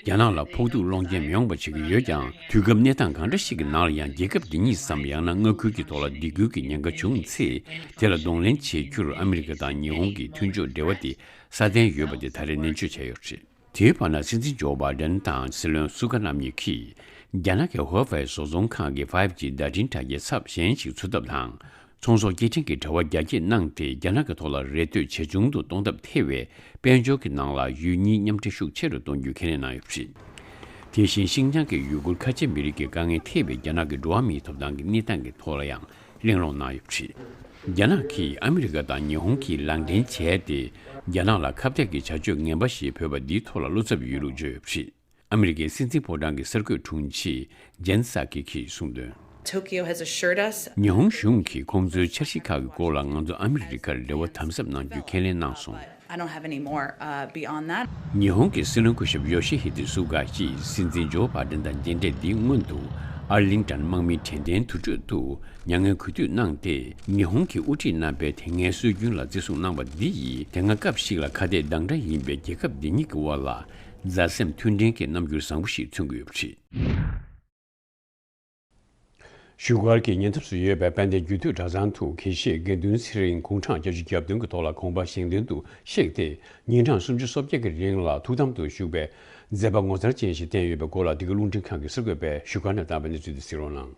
རྒྱ་ནག་ལ་ཕོག་ཐུག་སློང་རྐྱེན་མི་ཡོང་བ་བྱེད་ཀྱི་ཡོད་ཀྱང་། དུས་སྐབས་གནས་སྟངས་གང་འདྲ་ཞིག་གི་ནང་ལ་ཡང་རྒྱལ་ཁབ་འདི་གཉིས་སམ། ཡང་ན་མངའ་ཁུལ་གྱི་ཐོག་ལ་སྡིགས་སྐུལ་གྱི་ཉེན་ཁ་བྱུང་ཚེ། དེ་ལ་གདོང་ལེན་བྱེད་རྒྱུར་ཨ་མི་རི་ཀ་དང་ཉི་ཧོང་གི་མཐུན་ཕྱོགས་འབྲེལ་བ་དེ་སྲ་བརྟན་ཡོད་པ་དེ་ད་རེས་ནན་བརྗོད་བྱས་ཡོད་པ་རེད། དེའི་བར་ན། སྲིད་འཛིན་ཇོ་བྷའི་ཌེན་དང་སྲིད་བློན་སུ་ག་རྣམ་གཉིས་ཀྱིས། རྒྱ་ནག་གི་ཧུའེ་ཧྥེ་བཟོ་ཚོང་ཁང་གི་ཕའིབ་ཇི་བརྡ་འཕྲིན་དྲ་རྒྱའི་ཚབ་གཞན་ཞིག་འཚོལ་ཐབས་དང་། ཚོང་ཟོག་སྐྱེལ་འདྲེན་གྱི་དྲ་བ་རྒྱ་སྐྱེད་གནང་སྟེ། རྒྱ་ནག་གི་ཐོག་ལ་རེ་ལྟོས་ཇེ་ཆུང་དུ་གཏོང་ཐབས་ཐེ་བའི་དཔལ་འབྱོར་གྱི་ནང་ལ་ཡུལ་གཉིས་མཉམ་འབྲེལ་ཤུགས་ཆེ་རུ་གཏོང་རྒྱུའི་ཁས་ལེན་གནང་ཡོད་པ་རེད། དེ་བཞིན། ཤིན་ཅང་གི་ཡུ་གུར་ཁ་ཆེ་མི་རིགས་ཀྱི་དཀའ་ངལ་ཐེ་བའི་རྒྱ་ནག་གི་འགྲོ་བ་མིའི་ཐོབ་ཐང་གི་གནས་སྟངས་ཀྱི་ཐོག་ལ་ཡང་ གླེང་སློང་གནང་ཡོད་པ་རེད། རྒྱ་ནག་གིས་ཨ་མི་རི་ཀ་དང་ཉི་ཧོང་གིས་ལག་འབྲེལ་བྱས་ཏེ། རྒྱ་ནག་ལ་ཁ་གཏད་ཀྱི་བྱ་སྤྱོད་ངན་པ་ཞིག་བོད་པ་འདིའི་ཐོག་ལ་བློ་འཚབ་ཡོད་ལུགས་བརྗོད་ཡོད་པ་རེད། ཨ་མི་རི་ཀའི་སྲིད་འཛིན་ཕོ་བྲང་གི་གསར་འགོད་དྲུང་ཆེ་ཇན་སཱ་ཀི་གིས་གསུངས་དོན། Tokyo has assured us New York གཞུང་གིས་ཁོང་ཚོའི་འཆར་གཞི་ཁག་གི་སྐོར་ལ་ང་ཚོ་ཨ་མི་རི་ཀར་འབྲེལ་བ་དམ་ཟབ་གནང་རྒྱུ་ཁས་ལེན་གནང་སོང་། I don't have any more, uh, beyond that. ཉི་ཧོང་གི་སྲིད་བློན་སྐུ་ཞབས་ཡོ་ཤི་ཧི་ཏི་སུ་ག་གིས་སྲིད་འཛིན་ཇོ་བྷ་ཌེན་དང་མཇལ་འཕྲད་འདིའི་སྔོན་དུ། ཨར་ལིང་ཏན་དམག་མིའི་དྲན་རྟེན་དུར་ཁྲོད་དུ་མྱ་ངན་གུས་འདུད་གནང་སྟེ། ཉི་ཧོང་གིས་དབུ་ཁྲིད་རྣམ་པས་དེ་སྔའི་སྲོལ་རྒྱུན་ལ་བརྩི་སྲུང་གནང་བ་འདི་ཡིས། དེ་སྔ་སྐབས་ཤིག་ལ་ཁ་གཏད་གདངས་འདྲ་ཡིན་པའི་རྒྱལ་ཁབ་འདི་གཉིས་ཀྱི་དབར་ལ། མཛའ་སེམས་མཐུན་འབྲེལ་གྱི་རྣམ་འགྱུར་བཟང་པོ་ཞིག་མཚོན་གྱི་ཡོད་པ་རེད། བཞུགས་སྒར་གྱི་ཉེ་འདབས་སུ་ཡོད་པའི་དཔལ་ལྡན་རྒྱུད་སྟོད་གྲྭ་ཚང་དུ་དགེ་བཤེས་དགེ་འདུན་ཚེ་རིང་དགུང་གྲངས་བརྒྱད་ཅུ་གྱ་བདུན་གྱི་ཐོག་ལ་དགོངས་པ་བཞེས་དོན་དུ་གཤེགས་ཏེ། ཉིན་གྲངས་སུམ་ཅུ་སོ་བརྒྱད་ཀྱི་རིང་ལ་ཐུགས་དམ་དུ་བཞུགས་པའི་མཛད་པ་ངོ་མཚར་ཅན་ཞིག་བསྟན་ཡོད་པའི་སྐོར་ལ། འདི་ག་རླུང་འཕྲིན་ཁང་གི་གསར་འགོད་པས་བཞུགས་སྒར་ནས་བཏང་བའི་གནས་ཚུལ་དེ་གཟིགས་རོགས་གནང་།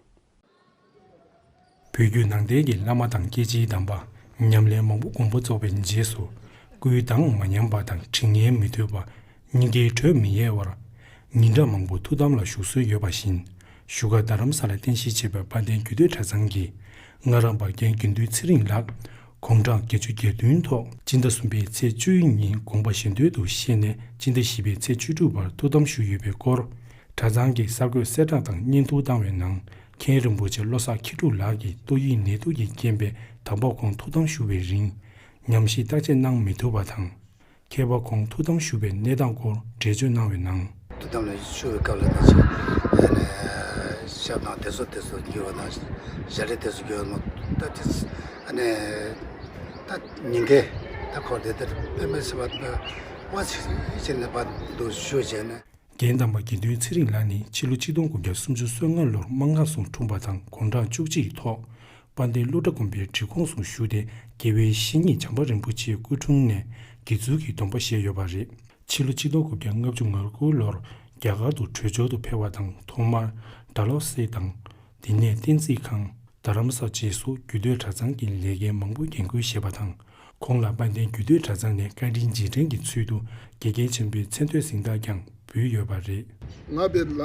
བོད་བརྒྱུད་ནང་བསྟན་གྱི་བླ་མ་དང་སྐྱེས་ཆེན་དམ་པ། ཉམས་ལེན་མང་པོ་དགོངས་པ་རྫོགས་པའི་རྗེས་སུ། སྐུའི་གདངས་མ་ཉམས་པ་དང་དྲི་ངན་མི་ཐོས་པ། སྙིང་གའི་དྲོད་མི་ཡལ་བར། ཉིན་གྲངས་མང་པོ་ཐུགས་དམ་ལ་བཞུགས་སྲོལ་ཡོད་པ་བཞིན། བཞུགས་སྒར་རྡ་རམ་ས་ལར་རྟེན་གཞི་བྱས་པའི་དཔལ་ལྡན་རྒྱུད་སྟོད་གྲྭ་ཚང་གི་སྔགས་རམས་པ་རྒན་དགེ་འདུན་ཚེ་རིང་ལགས། དགུང་གྲངས་བརྒྱད་ཅུ་གྱ་བདུན་ཐོག་སྤྱི་ཟླ་གསུམ་པའི་ཚེས་བཅུའི་ཉིན་དགོངས་པ་བཞེས་དོན་དུ་གཤེགས་ནས། སྤྱི་ཟླ་བཞི་པའི་ཚེས་བཅུ་དྲུག་བར་ཐུགས་དམ་བཞུགས་ཡོད་པའི་སྐོར། གྲྭ་ཚང་གི་གསར་འགོད་གསལ་བསྒྲགས་དང་སྙན་ཐོ་བཏང་བའི་ནང་། མཁན་རིན་པོ་ཆེ་བློ་བཟང་མཁས་གྲུབ་ལགས་ཀྱིས་ཏོག་དབྱིབས་ནད་དུག་གི་རྐྱེན་པས། དམ་པ་ཁོང་ཐུགས་དམ་བཞུགས་པའི་རིང་། ཉམས་ཞིབ་བརྟག་དཔྱད་གནང་མི་ཐུབ་པ་དང་། མཁས་པ་ཁོང་ཐུགས་དམ་བཞུགས་པའི་གནས་སྟངས་སྐོར་འགྲེལ་བརྗོད་གནང་བའི་ནང་། ཐུགས་དམ་ལ་བཞུགས་པའི་སྐབས་ལ་ད་ཅིག་ཨ་ནི་ཞབས་དང་དེ་ཚོ་དེ་ཚོ་འགྱུར་བ་དང་། ཞལ་རས་དེ་ཚོ་འགྱུར་བ་མ་ད་དེ་ཨ་ནི་ད་ཉིན་འགའ་ད་ཁོ་དེ་ལྟར་དཔེ་མི་སྲིད་པ་དཔའ་ཞིག་བྱས་ནས་ཕར་འདུག་བཞུགས་བྱས་ནས། རྒན་དམ་པ་དགེ་འདུན་ཚེ་རིང་ལགས་ནི་ཕྱི་ལོ་ཆིག་སྟོང་དགུ་བརྒྱ་སུམ་ཅུ་སོ་ལྔ་ལོར་སྨར་ཁམས་སུ་འཁྲུངས་པ་དང་། དགུང་གྲངས་བཅུ་གཅིག་ཐོག་དཔལ་ལྡན་ཀླུ་སྒྲ་དགོན་པའི་སྒྲིག་ཁོངས་སུ་ཞུགས་ཏེ། དགེ་བའི་བཤེས་གཉེན་བྱམས་པ་རིན་པོ་ཆེའི་སྐུ་དྲུང་ནས་དགེ་ཚུལ་གྱི་སྡོམ་པ་བཞེས་ཡོད་པ་རེད། ཕྱི་ལོ་ཆིག་སྟོང་དགུ་བརྒྱ་ལྔ་བཅུ་ང་དགུ་ལོར་རྒྱ་གར་དུ་བྲོས་བྱོལ་དུ་ཕེབས་པ་དང་། ཐོག་མར་ཌལ་ཧོ་སི་དང་། དེ་ནས་བསྟན་རྩིས་ཁང་། རྡ་རམ་ས་བཅས་སུ་རྒྱུད་སྟོད་གྲྭ་ཚང་གི་ལས་འགན་མང་པོ་འགན་འཁུར་བཞེས་པ་དང་། ཁོང་ལ་དཔལ་ལྡན་རྒྱུད་སྟོད་གྲྭ་ཚང་ནས་བཀའ་དྲིན་རྗེས་དྲན་གྱི་ཚུལ་དུ་དགེ་རྒན་ཆེན་པོའི་མཚན་ཐོའི་གཟེངས་རྟགས་ཀྱང་ཕུལ་ཡོད་པ་རེད། ང་དཔེ་ལ་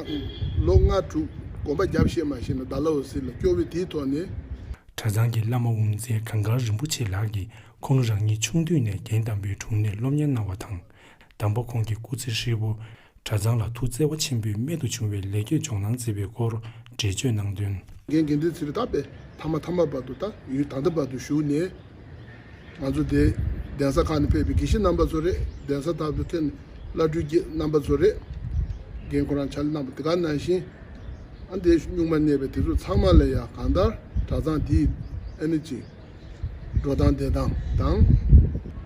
ལོ་ལྔ་དྲུག་དགོན་པ་རྒྱབ་ཤེས་མ་ཤེས་ན་ཌལ་ཧོ་སི་ལ་སྐྱོ་བའི་དེའི་ཐོག་ནས། གྲྭ་ཚང་གི་བླ་མ་དབུ་མཛད་གངས་དཀར་རིན་པོ་ཆེ་ལགས་ཀྱིས་ཁོང་རང་ཉིད་ཆུང་དུས་ནས་རྒན་དམ་པའི་དྲུང་ནས་སློབ་གཉེར་གནང་བ་དང་། དམ་པ་ཁོང་གི་སྐུ་ཚེ་ཧྲིལ་པོ། གྲྭ་ཚང་ལ་ཐུགས་བརྩེ་བ་ཆེན་པོས་རྨད་དུ་བྱུང་བའི་ལེགས་སྐྱེས་འཇོག་གནང་མཛད་པའི་སྐོར་འགྲེལ་བརྗོད་གནང་དོན། རྒན་དགེ་འདུན་ཚེ་རིང་ད་དཔེ་ཐ་མ་ཐ་མ་བར་དུ་ད་ཡུན་ད་ལྟ་བར་དུ་བཞུགས་ནས། ང་ཚོ་དེ་གདན་ས་ཁག་ནས་ཕེབས་པའི་དགེ་བཤེས་རྣམ་པ་ཚོ་རེད། གདན་ས་ད་དུ་ཐོན་བླ་སྤྲུལ་རྣམ་པ་ཚོ་རེད། རྒན་ཁོ་རང་ཕྱག་ལས་གནང་བ་དེ་ག་ནང་བཞིན། ཨ་འདི་གཉུག་མ་གནས་པའི་དེ་ཚོ་ཚང་མ་ལ་ཡང་གང་ལྟར་གྲྭ་ཚང་འདིའི་ཨ་ནི་ཅིག་འགྲོ་སྟངས་བསྡད་སྟངས་དང་།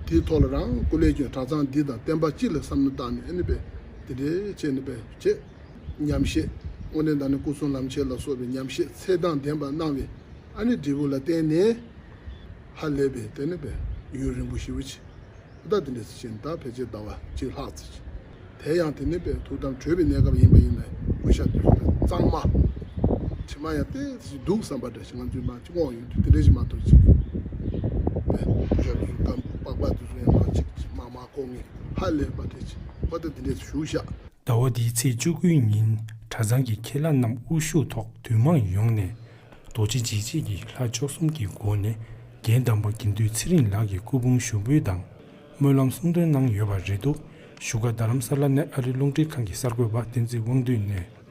དེའི་ཐོག་ལ་རང་སྐུ་ལས་སྐྱོན་གྲྭ་ཚང་འདི་དང་བསྟན་པ་སྤྱི་ལ་བསམ་བློ་བཏང་ནས་ཨ་ནི་པས་དེ་འདྲའི་བྱས་ནས་པས་བྱས། ཉམས་བཞེས་དངོས་གནས་དྲང་གནས་སྐུ་གསུམ་ལམ་ཁྱེར་ལ་སོགས་པའི་ཉམས་བཞེས་ཚད་དང་ལྡན་པ་གནང་བའི་ཨ་ནི་འབྲས་བུ་ལ་བརྟེན་ནས་ཧ་ལས་པའི་དེ་ནི་པས་ཡུན་རིང་པོ་ཞེ་པོ་ཅིག་ད་དེ་འདྲས་ཟེར་བཞིན་ད་ཕལ་ཆེར་ཟླ་བ་གཅིག་ལྷག་ཙམ་ཅིག་དེ་ཡང་དེ་ནི་པས་ཐུགས་དམ་གྲོལ་བའི་གནས་སྐབས་ཡིན་པ་ཡིན་ནའི་སྐུ་ཤ་དེ་ཚོ་གཙང་མ། དྲི་མ་ཡང་ཏོག་ཙམ་འདུག་བསམ་པ་འདྲ་ཞིག་ང་ཚོའི་མ་གཅིག་དབང་ཡོད་དུས་དེ་འདྲས་ཞིག་མ་གཏོགས་ཅིག་པས་སྐུ་ཤ་དེ་ཚོ་སྐམ་པོ་པགས་པ་དེ་ཚོ་ཡང་མ་གཅིག་ཅིག་མ་མ་ཁོག་ངས་ཧ་ལས་པ་དེ་ཅིག་པ་ད་དེ་འདྲས་བཞུགས་ཤག་ཟླ་བ་འདིའི་ཚེས་བཅུ་དགུའི་ཉིན་གྲྭ་ཚང་གི་ཁྱེད་ལྷ་རྣམས་དབུ་བཞུགས་ཐོག་འདུས་མང་ཡོངས་ནས་རྡོ་རྗེ་འཇིགས་བྱེད་ཀྱི་ལྷ་བཅུ་གསུམ་གྱི་སྒོ་ནས་རྒན་དམ་པ་དགེ་འདུན་ཚེ་རིང་ལགས་ཀྱི་སྐུ་ཕུང་ཞུགས་འབུལ་དང་སྨོན་ལམ་གསུང་འདོན་གནང་ཡོད་པ་རེད་འདུག་བཞུགས་སྒར་རྡ་རམ་ས་ལ་ནས་ཨ་རི་རླུང་འཕྲིན་ཁང་གི་གསར་འགོད་པ་བསྟན་འཛིན་དབང་འདུས་ནས།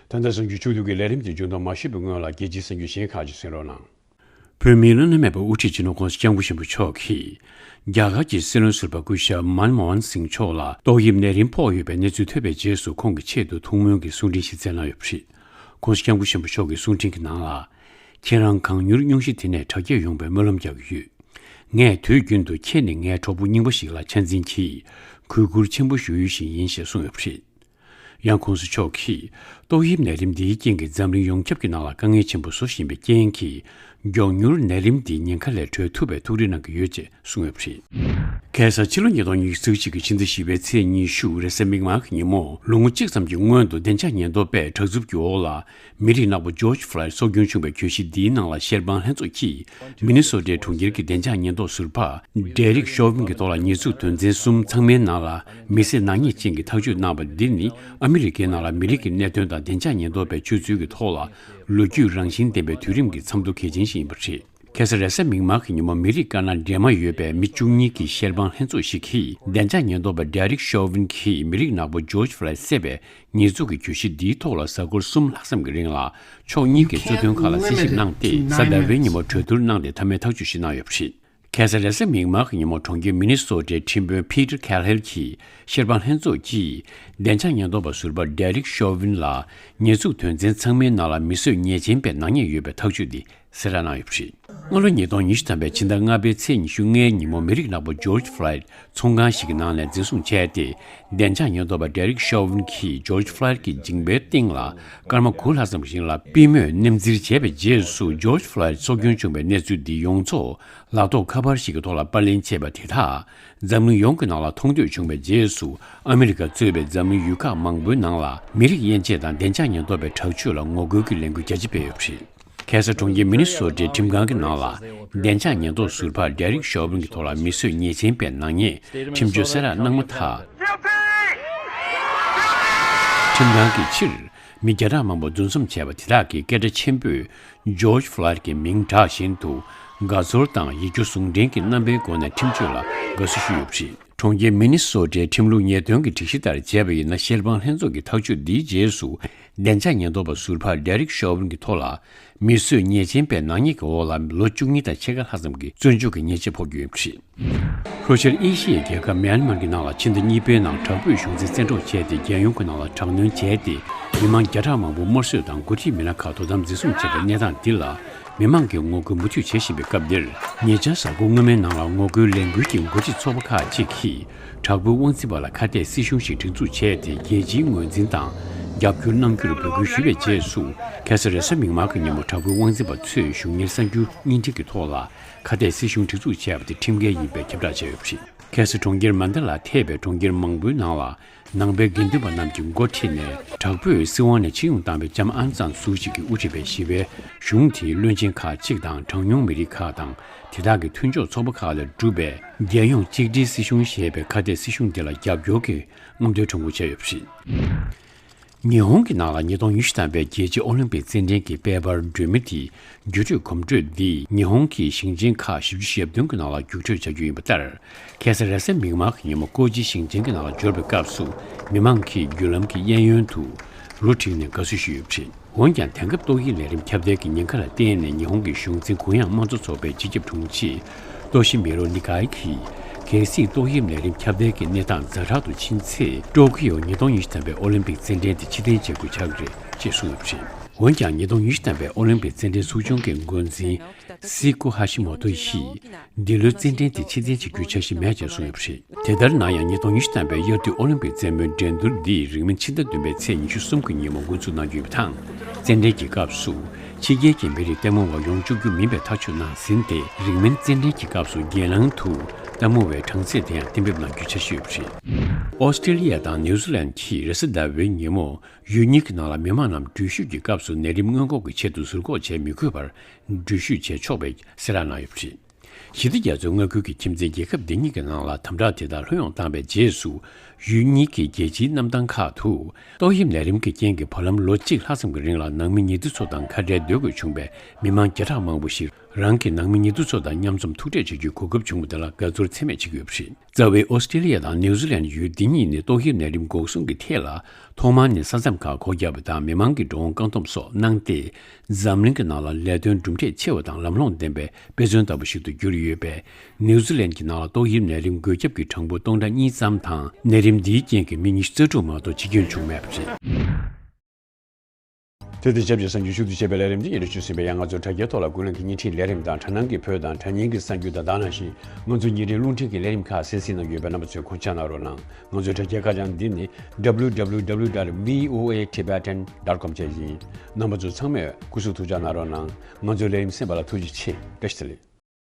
ད་ལྟ་གསར་འགྱུར་ཕྱོགས་བསྡུས་ཀྱི་ལས་རིམ་དེ་མཇུག་བསྡོམས་མ་ཞུས་པའི་སྔོན་ལ་རྒྱལ་སྤྱིའི་གསར་འགྱུར་གཞན་ཁག་ཅིག་གསན་རོགས་གནང་། བོད་མིའི་བླ་ན་མེད་པའི་དབུ་ཁྲིད་སྤྱི་ནོར་༧གོང་ས་༧སྐྱབས་མགོན་ཆེན་པོ་མཆོག་གིས། རྒྱ་གར་གྱི་སྲིད་བློན་ཟུར་པ་སྐུ་ཞབས་མན་མོ་ཧན་སིང་མཆོག་ལ་ཏོག་དབྱིབས་ནད་རིམས་ཕོག་ཡོད་པའི་གནས་ཚུལ་ཐོས་པའི་རྗེས་སུ་ཁོང་གི་ཆེད་དུ་ཐུགས་སྨོན་གྱི་གསུང་འཕྲིན་ཞིག་བསྩལ་གནང་ཡོད་པ་རེད། ༧གོང་ས་༧སྐྱབས་མགོན་ཆེན་པོ་མཆོག་གི་གསུང་འཕྲིན་གྱི་ནང་ལ། ཁྱེད་རང་གང་མྱུར་སྙུང་གཞི་དེ་ནས་དྲག་སྐྱེད་ཡོང་བའི་སྨོན་ལམ་རྒྱག་གི་ཡོད། ངས་དུས་རྒྱུན་དུ་ཁྱེད་ནི་ངའི་གྲོགས་པོ་རྙིང་པ་ཞིག་ལ་ཆ་འཛིན་གྱིས་གུས་བཀུར་ཆེན་པོ་ཞུ་ཡུལ་ཞིག་ཡིན་ཞེས་གསུངས་ཡོད་པ་རེད། ཡང་༧གོང་ས་མཆོག་གིས་ཏོག་དབྱིབས་ནད་རིམས་འདིའི་རྐྱེན་གྱིས་འཛམ་གླིང་ཡོངས་ཁྱབ་ཀྱི་ནང་ལ་དཀའ་ངལ་ཆེན་པོ་བཟོ་བཞིན་པའི་རྐྱེན་གྱིས། མགྱོགས་མྱུར་ནད་རིམས་འདི་ཉེན་ཁ་ལས་གྲོལ་ཐུབ་པའི་ཐུགས་རེ་གནང་གི་ཡོད་ཅེས་གསུངས་ཡོད་པ་རེད། ཁ་སང་ཕྱི་ལོ་ཉིས་སྟོང་ཉི་ཤུ་རྩ་གཅིག་གི་ཕྱི་ཟླ་བཞི་པའི་ཚེས་ཉི་ཤུ་རེས་གཟའ་མིག་དམར་གྱི་ཉིན་མོ། ལོ་ངོ་གཅིག་ཙམ་གྱི་སྔོན་དུ་བདེ་འཇགས་ཉེན་རྟོག་པས་དྲག་རྩུབ་ཀྱི་འོག་ལ་མི་རིགས་ནག་པོ་ཇོརྗ་ཕློའིཌ་སྲོག་སྐྱོན་བྱུང་བའི་གྱོད་གཞི་འདིའི་ནང་ལ་བཤེར་དཔང་ལྷན་ཚོགས་ཀྱིས་མི་ནི་སོ་ཊའི་གྲོང་ཁྱེར་གྱི་བདེ་འཇགས་ཉེན་རྟོག་ཟུར་པ་ཌེ་རིག་ཤོ་ཝིན་གྱི་ཐོག་ལ་ཉེས་འཛུགས་དོན་ཚན་གསུམ་ཚང་མའི་ནང་ལ་མི་བསད་ནག་ཉེས་ཅན་གྱི་ཐག་གཅོད་གནང་བ་འདི་ནི་ཨ་མི་རི་ཀའི་ནང་ལ་མི་རིགས་ཀྱི་གནད་དོན་དང་ བདེ་འཇགས་ཉེན་རྟོག་པའི་སྤྱོད་ཚུལ་གྱི་ཐོག་ལ་ལོ་རྒྱུས་རང་བཞིན་ལྡན་པའི་དུས་རིམ་གྱི་མཚམས་ཐོ་གལ་ཆེན་ཞིག་ཡིན་པ་རེད། ཁ་སང་རེས་གཟའ་མིག་དམར་གྱི་ཉིན་མོ་མི་རིགས་ཀ་ན་འདྲེས་མ་ཡོད་པའི་མི་བཅུ་གཉིས་ཀྱི་ཤེལ་དབང་ལྷན་ཚོགས་ཤིག་གིས་བདེ་འཇགས་ཉེན་རྟོག་པ་Derek Chauvin་གྱིས་མི་རིགས་ནག་པོ་George Floyd་བསད་པའི་ཉེས་འཛུགས་ཀྱི་གྱོད་གཞི་འདིའི་ཐོག་ལ་གཟའ་འཁོར་གསུམ་ལྷག་ཙམ་གྱི་རིང་ལ་ཕྱོགས་གཉིས་ཀྱི་གཙོ་འདོན་ཁག་ལ་གསན་ཞིབ་གནང་སྟེ། གཟའ་ཟླ་བའི་ཉིན་མོ་གྲོས་བསྡུར་གནང་སྟེ་མཐའ་མའི་ཐག་གཅོད་ཞིག་གནང་ཡོད་པ་རེད། ཁ་སང་རེས་གཟའ་མིག་དམར་གྱི་ཉིན་མོ་གྲོང་ཁྱེར་མི་ནི་སོ་ཊའི་ཁྲིམས་དཔོན་Peter Cahill་གྱིས་ཤེལ་དབང་ལྷན་ཚོགས་ཀྱིས་བདེ་འཇགས་ཉེན་རྟོག་པ་ཟུར་པ་Derek Chauvin་ལ་ཉེས་འཛུགས་དོན་ཚན་ཚང་མའི་ནང་ལ་མི་གསོད་ཉེས་ཅན་པའི་ནག་ཉེས་ཡོད་པའི་ཐག་གཅོད་འདི་གསལ་བསྒྲགས་གནང་ཡོད་པ་རེད། སྔ་ལོ་ཉིས་སྟོང་ཉི་ཤུ་ཐམ་པའི་ཕྱི་ཟླ་ལྔ་པའི་ཚེས་ཉི་ཤུ་ལྔའི་ཉིན་མོ་མི་རིགས་ནག་པོ་George Floyd་ཚོང་ཁང་ཞིག་གི་ནང་ནས་འཛིན་བཟུང་བྱས་ཏེ། བདེ་འཇགས་ཉེན་རྟོག་པ་Derek Chauvin་གྱིས་George Floyd་གྱི་མཇིང་པའི་སྟེང་ལ་སྐར་མ་དགུ་ལྷག་ཙམ་ཞིག་ལ་པུས་མོས་མནན་གཟིར་བྱས་པའི་རྗེས་སུ། George Floyd་སྲོག་སྐྱོན་བྱུང་བའི་གནས་ཚུལ་འདི་ཡོངས་རྫོགས་ལག་ཐོགས་ཁ་པར་ཞིག་གི་ཐོག་ལ་པར་ལེན་བྱས་པ་དེ་དག་འཛམ་གླིང་ཡོངས་ཀྱི་ནང་ལ་མཐོང་ཐོས་བྱུང་བའི་རྗེས་སུ། ཨ་མི་རི་ཀ་གཙོས་པའི་འཛམ་གླིང་ཡུལ་ཁག་མང་པོའི་ནང་ལ་མི་རིགས་དབྱེ་འབྱེད་དང་བདེ་འཇགས་ཉེན་རྟོག་པའི་དྲག་སྤྱོད་ལ་ངོ་རྒོལ་གྱི་ལས་འགུལ་རྒྱ་ཆེ་སྤེལ་ཡོད་པ་རེད། ཁ་སང་གྲོང་ཁྱེར་མི་ནི་སོ་ཊའི་ཁྲིམས་ཁང་གི་ནང་ལ་བདེ་འཇགས་ཉེན་རྟོག་ཟུར་པ་Derek Chauvin་གྱི་ཐོག་ལ་མི་གསོད་ཉེས་ཅན་པའི་ནག་ཉེས་ཁྲིམས་གཅོད་གསལ་བསྒྲགས་གནང་མ་ཐག་ཁྲིམས་ཁང་གིས་ཕྱིར་མི་བརྒྱ་ཕྲག་མང་པོ་འདུ་འཛོམས་བྱས་པ་དེ་དག་གིས་སྐད་སྒྲ་ཆེན་པོས་George Floyd་གྱི་མིང་བསྒྲགས་བཞིན་དུ་དགའ་ཚོར་དང་ཡིད་སྐྱོ་ཟུང་འབྲེལ་གྱི་རྣམ་པའི་སྒོ་ནས་ཁྲིམས་གཅོད་ལ་དགའ་བསུ་ཞུས་ཡོད་པ་རེད། གྲོང་ཁྱེར་མི་ནི་སོ་ཊའི་ཁྲིམས་ལུགས་ཉེས་དོན་གྱི་སྒྲིག་གཞི་ལྟར་བྱས་པ་ཡིན་ན། ཤེལ་དབང་ལྷན་ཚོགས་ཀྱི་ཐག་གཅོད་འདིའི་རྗེས་སུ། བདེ་འཇགས་ཉེན་རྟོག་པ་ཟུར་པ་Derek Chauvin་གྱི་ཐོག་ལ་མི་གསོད་ཉེས་ཅན་པའི་ནག་ཉེས་ཀྱི་འོག་ལ་ལོ་བཅུ་གཉིས་དང་ཕྱེད་ཀ་ལྷག་ཙམ་གྱི་བཙོན་འཇུག་གི་ཉེས་ཆད་ཕོག་རྒྱུ་ཡིན་པ་རེད། ལྷོ་ཤར་ཨེ་ཤི་ཡའི་རྒྱལ་ཁབ་མྱན་མར་གྱི་ནང་ལ་ཕྱི་ཟླ་གཉིས་པའི་ནང་དྲག་པོས་གཞུང་འཛིན་བཙན་འཕྲོག་བྱས་ཏེ། རྒྱལ་ཡོངས་ཀྱི་ནང་ལ་དྲག་གནོན་བྱས་ཏེ། མི་མང་བརྒྱ་ཕྲག་མང་པོ་དམར་གསོད་དང་འགོ་ཁྲིད་མི་སྣ་ཁག་དོ་དམ་འཛིན་བཟུང་བྱས་པའི་གནས་སྟངས་འདི་ལ། མི་མང་གིས་ངོ་རྒོལ་མུ་མཐུད་བྱེད་བཞིན་པའི་སྐབས་འདིར། ཉེ་ཆར་གཟའ་འཁོར་སྔོན་མའི་ནང་ལ་ངོ་རྒོལ་ལས་འགུལ་གྱི་འགོ་ཁྲིད་ཚོགས་པ་ཁག་ཅིག་གིས་དྲག་པོའི་དབང་འཛིན་པ་ལ་ཁ་གཏད་སྲིད་གཞུང་ཞིག་སྒྲིག་འཛུགས་བྱས་ཏེ། རྒྱལ་སྤྱིའི་ངོས་འཛིན་དང་རྒྱབ་སྐྱོར་གནང་རྒྱུར་འབོད་སྐུལ་ཞུས་པའི་རྗེས་སུ། ཁ་སང་རེས་གཟའ་མིག་དམར་གྱི་ཉིན་མོ་དྲག་པོའི་དབང་འཛིན་པ་ཚོས་གཞུང་གཉེར་གསར་འགྱུར་བརྙན་འཕྲིན་གྱི་ཐོག་ལ། ཁ་གཏད་སྲིད་གཞུང་སྒྲིག་འཛུགས་བྱས་པ་དེ་ཁྲིམས་འགལ་ཡིན་པའི་ཁྱབ་བསྒྲགས་བྱས་ཡོད་པ་རེད། ཁ་སང་གྲོང་ཁྱེར་མན་ཌ་ལ་ཐེ་བའི་གྲོང་ཁྱེར་མང་པོའི་ནང་ལ། ནང་པའི་དགེ་འདུན་པ་རྣམས་ཀྱིས་འགོ་ཁྲིད་ནས། དྲག་པོས་སྲིད་དབང་ནས་ཕྱིར་ཡོང་བཏང་བའི་ལྕམ་ཨང་སན་སུའུ་ཅི་གིས་དབུ་ཁྲིད་པའི་ཞི་བའི་གཞུང་དེའི་བློན་ཆེན་ཁག་ཅིག་དང་། གྲངས་ཉུང་མི་རིགས་ཁག་དང་། དེ་དག་གི་མཐུན་ཕྱོགས་ཚོགས་པ་ཁག་ལས་གྲུབ་པའི་རྒྱལ་ཡོངས་གཅིག་སྒྲིལ་སྲིད་གཞུང་ཞེས་པའི་ཁ་གཏད་སྲིད་གཞུང་དེ་ལ་རྒྱབ་སྐྱོར་གྱི་རྔམ་སྟོན་ཁྲོམ་སྐོར་བྱས་ཡོད་པ་རེད། ཉི་ཧོང་གི་ནང་ལ་ཉིས་སྟོང་ཉི་ཤུ་ཐམ་པའི་རྒྱལ་སྤྱིའི་ཨོ་ལིམ་པིག་རྩེད་འགྲན་གྱི་དཔལ་འབར་སྒྲོལ་མ་དེའི་བརྒྱུད་སྤྲོད་གོམ་བགྲོད་འདི་ཉི་ཧོང་གི་ཞིང་ཆེན་ཁག་བཞི་བཅུ་ཞེ་བདུན་གྱི་ནང་ལ་རྒྱུགས་སྤྲོད་བྱ་རྒྱུ་ཡིན་པ་ལྟར། ཁ་སང་རེས་གཟའ་མིག་དམར་གྱི་ཉིན་མོ་ཀོ་ཅི་ཞིང་ཆེན་གྱི་ནང་ལ་འབྱོར་བའི་སྐབས་སུ། མི་མང་གིས་བརྒྱུད་ལམ་གྱི་གཡས་གཡོན་དུ་རོ་བསྒྲིགས་ནས་དགའ་བསུ་ཞུས་ཡོད་པ་རེད། འོན་ཀྱང་། དེང་སྐབས་ཏོག་དབྱིབས་ནད་རིམས་ཁྱབ་གདལ་གྱི་ཉེན་ཁ་ལ་བརྟེན་ནས། ཉི་ཧོང་གི་གཞུང་འཛིན་གུ་ཡངས་དམངས་གཙོ་ཚོགས་པའི་སྤྱི་ཁྱབ་དྲུང་ཆེ་ཏོ་ཤི་མི་རོ་ནི་ཀའི་གིས། གལ་སྲིད་ཏོག་དབྱིབས་ནད་རིམས་ཁྱབ་གདལ་གྱི་གནས་སྟངས་ཛ་དྲག་ཏུ་ཕྱིན་ཚེ། ཀྲོ་ཀི་ཡོ་ཉིས་སྟོང་ཉི་ཤུ་ཐམ་པའི་ཨོ་ལིམ་པིག་རྩེད་འགྲན་དེ་ཕྱིར་འཐེན་བྱེད་དགོས་ཆགས་ཀྱི་རེད་ཅེས་གསུངས་ཡོད་པ་རེད། འོན་ཀྱང་། ཉིས་སྟོང་ཉི་ཤུ་ཐམ་པའི་ཨོ་ལིམ་པིག་རྩེད་འགྲན་ཚོགས་ཆུང་གི་འགོ་འཛིན་སི་ཀོ་ཧ་ཤི་མོ་ཏོ་ཡིས། འདི་ལོའི་རྩེད་འགྲན་དེ་ཕྱིར་འཐེན་བྱེད་རྒྱུའི་འཆར་གཞི་མེད་ཅེས་གསུངས་ཡོད་པ་རེད། དེ་ལྟར་ན་ཡང་། ཉིས་སྟོང་ཉི་ཤུ་ཐམ་པའི་དབྱར་དུས་ཨོ་ལིམ་པིག་རྩེད་མོའི་འགྲན་བསྡུར་འདི་རིང་མིན་ཕྱི་ཟླ་བདུན་པའི་ཚེས་ཉི་ཤུ་གསུམ་གྱི་ཉིན་མོ་འགོ་འཛུགས་གནང་རྒྱུ་ཡིན་པ་དང་། རྩེད་འགྲན་གྱི་སྐབས་སུ་ཕྱི་རྒྱལ་གྱི་མི་རིགས་ལྟད་མོ་བ་ཡོང་བཅུག་རྒྱུ་མིན་པའི་ཐག་གཅོད་གནང་ཟིན་ཏེ། རིང་མིན་རྩེད་འགྲན་གྱི་སྐབས་སུ་རྒྱལ་ནང་དུ་ལྟད་མོ་བའི་གྲངས་ཚད་དེ་ཡང་གཏན་འབེབས་གནང་རྒྱུའི་འཆར་གཞི་ཡོད་པ་རེད། ཨོ་སི་ཀྲི་ལི་ཡ་དང་ནིའུ་ཛི་ལན་གྱིས་རེས་གཟའ་ཟླ་བའི་ཉིན་མོ་ཡུལ་གཉིས་ཀྱི་ནང་ལ་མི་མང་རྣམས་འགྲུལ་བཞུད་ཀྱི་སྐབས་སུ་ནད་རིམས་སྔོན་འགོག་གི་ཆེད་དུ་ཟུར་འགོག་བྱེད་མི་དགོས་པར་འགྲུལ་བཞུད་བྱེད་ཆོག་པའི་གསལ་བསྒྲགས་གནང་ཡོད་པ་རེད། ཞི་བདེ་རྒྱ་མཚོའི་མངའ་ཁུལ་གྱི་ཁྱིམ་མཚེས་རྒྱལ་ཁབ་འདི་གཉིས་ཀྱི་ནང་ལ་དམ་དྲག་དེ་དག་ལྷོད་ཡངས་བཏང་བའི་རྗེས་སུ། ཡུལ་གཉིས་ཀྱི་རྒྱལ་སྤྱིའི་གནམ་ཐང་ཁག་ཏུ་ཏོག་དབྱིབས་ནད་རིམས་ཀྱི་རྐྱེན་གྱིས་བར་ལམ་ལོ་གཅིག་ལྷག་ཙམ་གྱི་རིང་ལ་ནང་མི་ཉེ་དུ་ཚོ་དང་ཁ་བྲལ་སྡོད་དགོས་བྱུང་བའི་མི་མང་བརྒྱ་ཕྲག་མང་པོ་ཞིག་རང་གི་ནང་མི་ཉེ་དུ་ཚོ་དང་མཉམ་འཛོམས་ཐུག་འཕྲད་བྱ་རྒྱུའི་གོ་སྐབས་བྱུང་བ་དེ་ལ་དགའ་ཚོར་ཚད་མེད་བྱེད་ཀྱི་ཡོད་པ་རེད། རྩ་བའི་ཨོ་སི་ཀྲི་ལི་ཡ་དང་ནིའུ་ཛི་ལན་ཡུལ་འདི་གཉིས་ནི་ཏོག་དབྱིབས་ནད་རིམས་འགོག་སྲུང་གི་ཐད་ལ་ཐོག་མར་ནས་ས་མཚམས་ཁག་སྒོ་བརྒྱབ་པ་དང་མི་མང་གི་འགྲོ་འོང་བཀག་སྡོམ་སོགས་གནང་སྟེ། འཛམ་གླིང་གི་ནང་ལ་ལས་དོན་གྲུབ་འབྲས་ཆེ་བ་དང་ལམ་ལྷོང་ལྡན་པའི་དཔེ་མཚོན་ལྟ་བུ་ཞིག་ཏུ་གྱུར་ཡོད་པས། ནིའུ་ཛི་ལན་གྱི་ནང་ལ་ཏོག་དབྱིབས་ནད་རིམས་འགོས་ཁྱབ་ཀྱི་གྲངས་འབོར་སྟོང་ཕྲག་གཉིས་ཙམ་དང་། ནད་རིམས་འདིའི་རྐྱེན་གྱིས་མི་ཉི་ཤུ་རྩ་དྲུག་མ་གཏོགས་འཆི་སྐྱོན་བྱུང་མེད་པ་རེད། དེ་དང་ཆབས་ཅིག་གསར་འགྱུར་ཞུ་གཏུག་བྱས་པའི་ལས་རིམ་འདི་ཉིན་རེ་བཅུ་ཟིན་པའི་ཡང་ང་ཚོའི་དྲ་རྒྱའི་ཐོག་ལ་ཀུན་གླེང་གི་བརྙན་འཕྲིན་ལས་རིམ་དང་། དྲ་ནང་གི་བོད་དང་དྲ་བརྙན་གྱི་གསར་འགྱུར་དང་། དེ་ནང་བཞིན་ང་ཚོའི་ཉིན་རེའི་རླུང་འཕྲིན་གྱི་ལས་རིམ་ཁག་གསན་གཟིགས་གནང་རྒྱུ་ཡོད་པས། རྣམ་པ་ཚོས་གོ་ཆ་གནང་རོགས་གནང་། ང་ཚོའི་དྲ་རྒྱའི་ཁ་བྱང་འདི་ནི་W W W dot V O A Tibetan dot com བཅས་ཡིན། རྣམ་པ་ཚོ་ཚང་མས་སྐུ་གཟུགས་ཐུགས་ཅག་གནང་རོགས་གནང་། ང་ཚོའི་ལས་རིམ་གསན་པ་ལ་ཐུགས་རྗེ་ཆེ། བཀྲ་ཤིས་བདེ་ལེགས།